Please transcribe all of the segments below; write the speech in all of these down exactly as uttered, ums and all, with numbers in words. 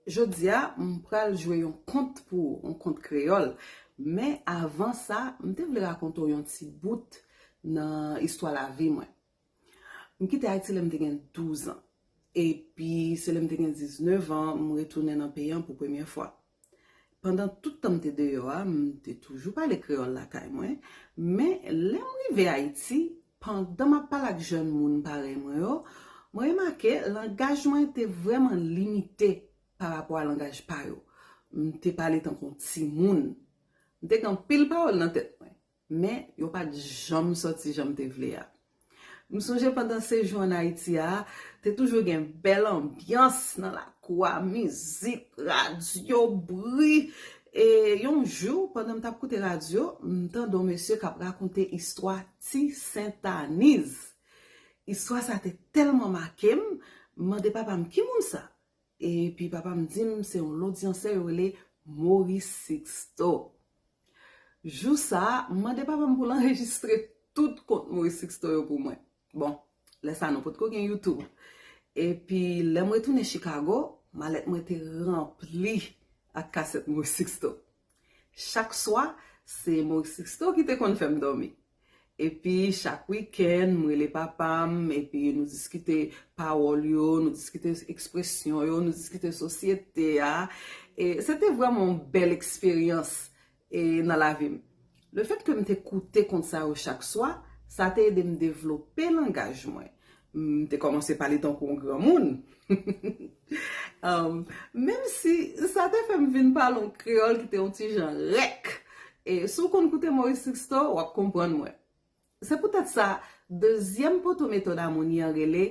Jodi a, m pral jwe yon kont pou ou, yon kont kreyòl. Men avan sa, m te vle rakonte w yon ti bout nan istwa lavi mwen. M kite Ayiti lè m te gen douz an. Epi, se lè m te gen diznèf an, m retounen nan peyi an pou premyè fwa. Pandan tout tan m te deyò a, m te toujou pale kreyòl lakay mwen. Men, lè m rive Ayiti, pandan m ap pale ak jèn moun parèy mwen yo, mwen remake langaj mwen te vrèman limite pa rapò a langaj pa yo. M te pale tankou yon timoun. M te gen anpil pawòl nan tèt mwen, men yo pa t janm sòti jan m te vle a. M sonje pandan sejou ann Ayiti a, te toujou gen bèl anbyans nan lakou a, mizik, radyo, bri. E yon jou, pandan m t ap koute radyo, m tande yon mesye k ap rakonte istwa Ti Sentaniz. Istwa sa te tèlman make m, m mande papa m, "Ki moun sa?" Epi papa m di m se yon lodyansè yo rele Maurice Sixto. Jou sa a, m mande papa m pou l anrejistre tout kont Maurice Sixto yo pou mwen. Bon, lè sa a nou potko gen YouTube. Epi lè m retounen Chicago, malèt mwen te ranpli ak kasèt Maurice Sixto. Chak swa, se Maurice Sixto ki te konn fè m dòmi. Epi chak wikenn, m rele papa m, epi nou diskite pawòl yo, nou diskite ekspresyon yo, nou diskite sosyete a. E se te vrèman yon bèl eksperyans, e, nan lavi m. Lefètke m te koute kont sa yo chak swa, sa te ede m devlope langaj mwen. M te kòmanse pale tankou yon granmoun. Um, menm si sa te fè m vin pale yon kreyòl ki te yon ti jan rèk. E si w konn koute Maurice Sixto, w ap konprann mwen. Se poutèt sa, dezyèm poto metòd Amoni an rele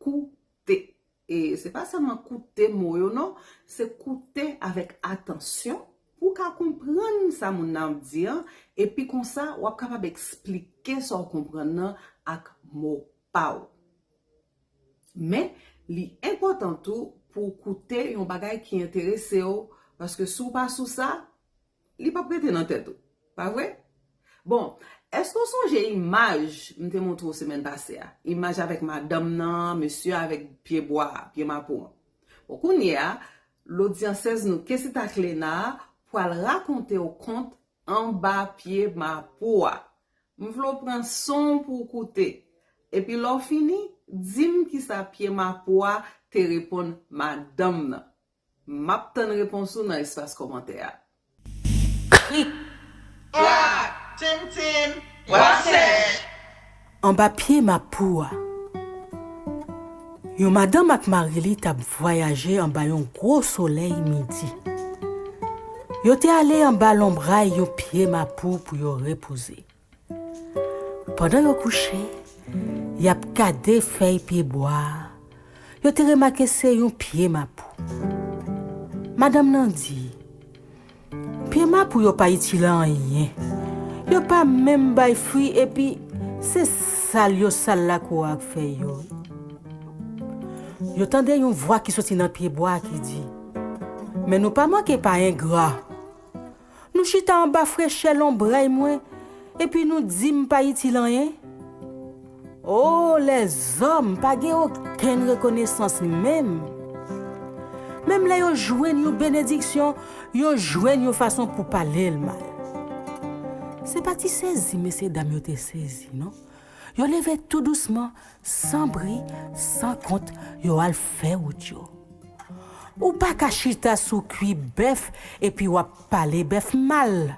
koute. E se pa sèlman koute mo yo, non, se koute avèk atansyon pou w ka konprann sa moun nan ap di an, epi konsa, w ap kapab eksplike sa w konprann nan ak mo pa w. Men, li enpòtan tou pou w koute yon bagay ki enterese w, paske si w pa sou sa, li p ap rete nan tèt ou. Pa vre? Bon, èske w sonje imaj m te montre w semèn pase a? Imaj avèk madanm nan, mesye avèk pye bwa a, pye mapou an. Bon, kounye a, lodyansèz nou, Kesita Clena, pral rakonte w kont Anba Pye Mapou a. M vle w pran son w pou w koute. Epi lè w fini, di m kisa pye mapou a te reponn madanm nan. M ap tann repons ou nan espas kòmantè a. Krik! Bwa! Tim tim! Bwa sèch! Anba pye mapou a. Yon madanm ak mari li t ap vwayaje anba yon gwo solèy midi. Yo te ale anba lonbray yon pye mapou pou yo repoze. Pandan yo kouche, y ap gade fèy pye bwa a, yo te remake se yon pye mapou. Madanm nan di, "Pye mapou yo pa itil anyen. Yo pa menm bay fwi epi se sal yo sal lakou a ak fèy yo." Yo tande yon vwa ki soti nan pye bwa a ki di, "Men nou pa manke pa engra. Nou chita anba frechè lonbray mwen, epi nou di m pa itil anyen? O, lèzòm pa gen okenn rekonesans menm. Menm lè yo jwenn yon benediksyon, yo jwenn yon fason pou pale l mal." Se pa ti sezi mesyedam yo te sezi, non. Yo leve tou dousman, san bri, san kont, yo al fè wout yo. Ou pa ka chita sou kwi bèf epi w ap pale bèf mal.